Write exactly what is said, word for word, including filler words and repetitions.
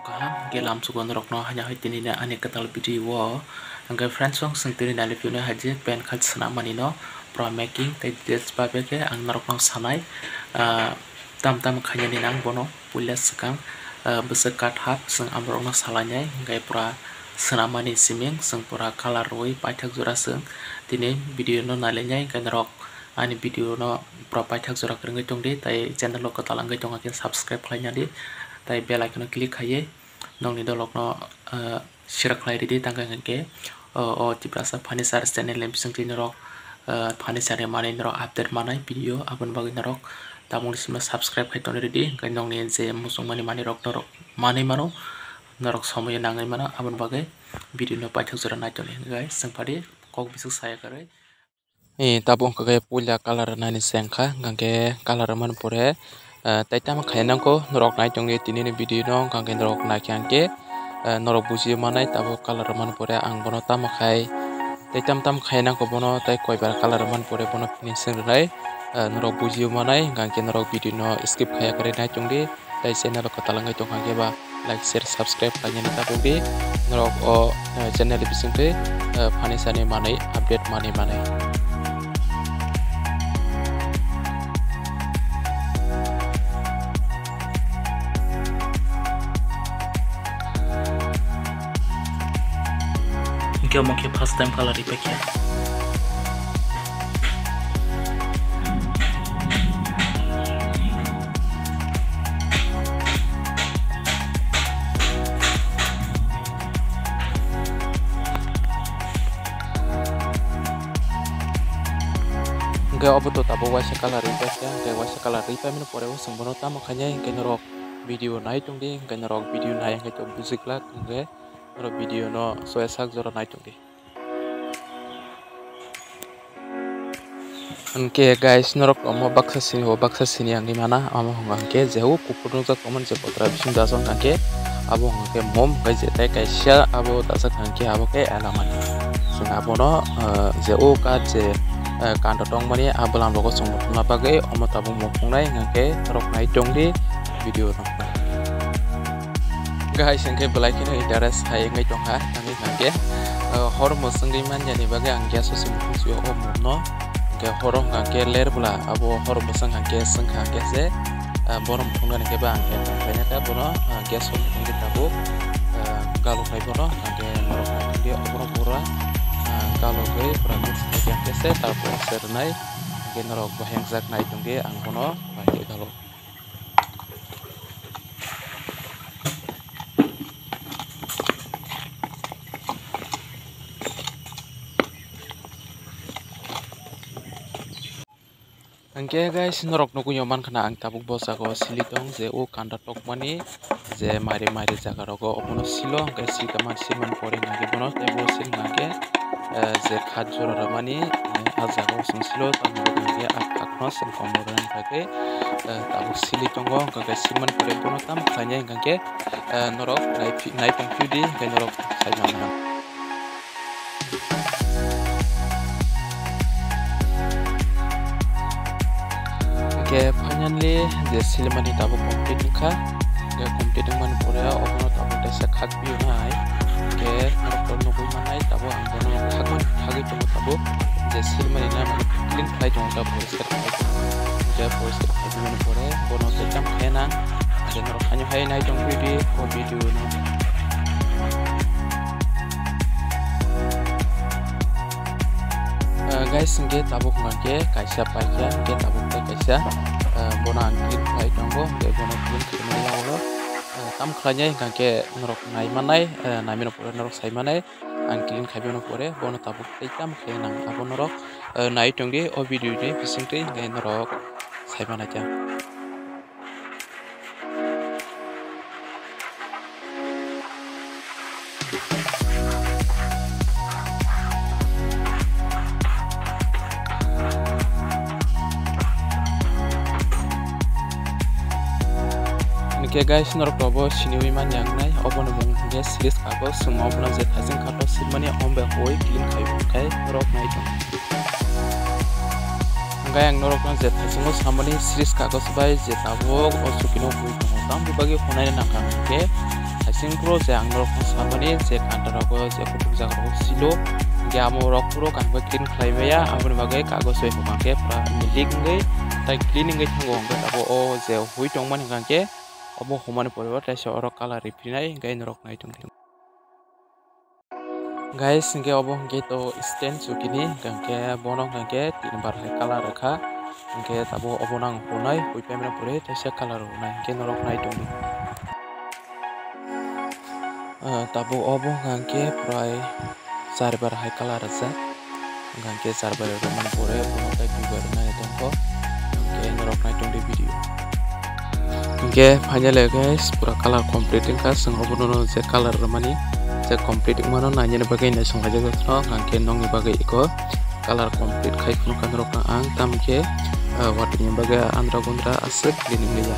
Kaham, hwnkhe lamsugo norokno haino hai tini ani kwtal video o. Hwnkhe friends, chwng tini nai phiyoknai hai je pen khai swnam mani no, pura making tei details bai khe ang norokno sanai. Ah, tam tam khainani nang bono puila swkang, ah, bwswk kathap chwng ang norokno salainai, hwnkhe pura swnam mani siming chwng pura colour rwui paithak jora chwng tini video no nailainai, hwnkhe norok ani video no pura paithak jora kwrwngwi tongdi, tei channel o kwtal wngwi tongkha khe subscribe khlaina di, tei bell icon o click khaiwi nokni dolokno, ah, share khlai ridi, tangkha hwnkhe o, o Tiprasa Furniture channel ni bisingtwi norok, ah, furniture ni manwi norok update manai video, aboni bagwi norok tabukni simi subscribe khai tongwi ridi, hwnkhe nokni je muchungmani manwi rok norok manwi mano, norok somoi nangwi mano, aboni bagwi video no paithak jora naitoni hwnkhe guys, chwng phadi kok bisik saya kwrwi. Eh, tabuk wngkha khe puila colour rwnani se wngkha, hwnkha khe colour rwmani pore, eh, tei tamo khai nangkho norok nai tongdi tinini video no, hwnkha khe norok naikha hwnkhe, eh, norok bujiwi manai tabuk colour rwmani pore ang bono tamo khai tei tam tam khai nangkho bono tei koibar colour rwmani pore bono finishing rwnai, eh, norok bujiwi manai, hwnkha khe norok video no skip khaiya kwrwi nai tongdi. Tei channel o kwtal wngwi tongkha khe ba like, share, subscribe khlainani tabukdi. Norok o, eh, channel bisingtwi, eh, furniture ni manwi update manwi manwi. Hwnkhe omo khe first time colour ripai khe. Hwnkhe obo to tabuk waisa colour ripai khe, hwnkhe waisa colour ripaimani pore o chwng bono tamo khainai, hwnkhe norok video nai tongdi, hwnkhe norok video nai hwnkhe to bujiglak, hwnkhe norok video no soya sak jora nai tongdi. Hwnkhe guys, norok omo baksa sini o baksa sini ang imana, omo hwnka hwnkhe je o kuphur nukjak tongmani je kotra bising dajak hwnkha khe abo hwnka khe mom, hwnkhe je tei kaisa abo dajak hwnkha khe abo khe elamani. Chwng abono, eh, je o ka je, eh, kando tongmani a bwlam rogo chwng muthungna bagwi omo tabuk muthungnai hwnkha khe norok nai tongdi video no. Guys, hwnkhe belai kheno interest hai wngwi tongkha. Hwnkhe, uh, hor mwswngwi manyani bagwi ang gas o se muthung suyo o mumno. Hwnkhe horo hwnkha khe ler bwla abo hor mwswng hwnkha khe swngkha hwnkhe se, uh, bono muthungnani khe ba ang khe tongkhaina khe bono, uh, gas o muthungwi tabuk, uh, galuknai bono hwnkhe norok naitongdi obono pura, uh, galugwi pura mix khaikhe hwnkhe se tarpor se rwnai hwnkhe norok bo hengjaknai tongdi ang bono bai khe galuk. Hwnkhe guys, norok nugwi mankha na ang tabuk bo jaga o sili tong je o kanda tokmani je mari mari jaga rogo obono silo, hwnkhe sita man simani pore hwnkhe bono tei bo sil hwnkhe, eh, je khat jora rwmani, eh, ah jaga o chwng silo, tamni bagwi hwnkhe ah khatno chwng komo rwna bagwi, eh, tabuk sili tongo, hwnkhe simani pore bono tamo khlainai hwnkhe, eh, norok nai phi-, nai tong phiyodi hwnkhe norok sai mano. Hwnkhe finally je silimani tabuk complete wngkha. Hwnkhe complete wngmani pore obono tabuk kaisa khak pio nai. Hwnkhe norok nugwi mannai tabuk ang bono khakmani khagwi tongo tabuk je silimani na clean khlai tongo tabuk poriskar khlai tongo. Hwnkhe poriskar khlaimani pore bono tei tamo khe nang je norok haino hai nai tong phiyodi o video no. Ah, guys, hwnkhe tabuk hwnkha khe kaisa paikha, hwnkhe tabuk tei kaisa, ah, bono ang clean khlai tongo, hwnkhe bono clean khlaimani yagulo, ah, tam khlainai hwnkha khe norok nai mannai, ah, naimano pore norok sai mannai, ang clean khaimano pore bono tabuk tei tam khe nang abo norok, ah, nai tongdi o video ni bisingtwi hwnkhe norok sai mannai khe. Hwnkhe guys, norok bo siniwi manya wngnai, oboni mung hwnkhe Silish Kagos, chwng obono je thajeng khato silmani, ombe hoi clean khai hwnkhe norok nai tong. Hwnkhe ang norokno je thaisingo samani series kagos bai je tabuk o chukino bui tongo, tamni bagwi hwnai nangkha hwnkhe thaising phuru je ang norokno samani je kantarogo je kutuk jaga rogo silo, hwnkhe amo rok phuru kaham khe clean khlai maya, aboni bagwi kagos bai hwnka khe pura milik wngwi tai clean wngwi thango. Hwnkhe tabuk o je hui tongmani hwnka khe obo humani pore o teisa oro colour riphinai, hwnkhe norok nai tongdi. Guys, hwnkhe obo hwnkhe to stand chukini, hwnkhe bono hwnkhe tin bar hai colour rwkha, hwnkhe tabuk obono ang hunai, hui paimani pore teisa colour rwnai, hwnkhe norok nai tongdi. Ah, tabuk obo hwnkhe prai char bar hai colour rwjak. Hwnkhe char bar rwmani pore bono tei dui bar rwnai tongkho. Hwnkhe norok nai tongdi video. Hwnkhe finally guys, pura colour complete wngkha. Chwng obono je colour rwmani je complete wngmano nainani bagwi naisong laijak jaktwno. Hwnkhe nokni bagwi eko colour complete khai phunukha norokno ang, tamokhe, ah, watwi ni bagwi andra gundra aswk clean wngya.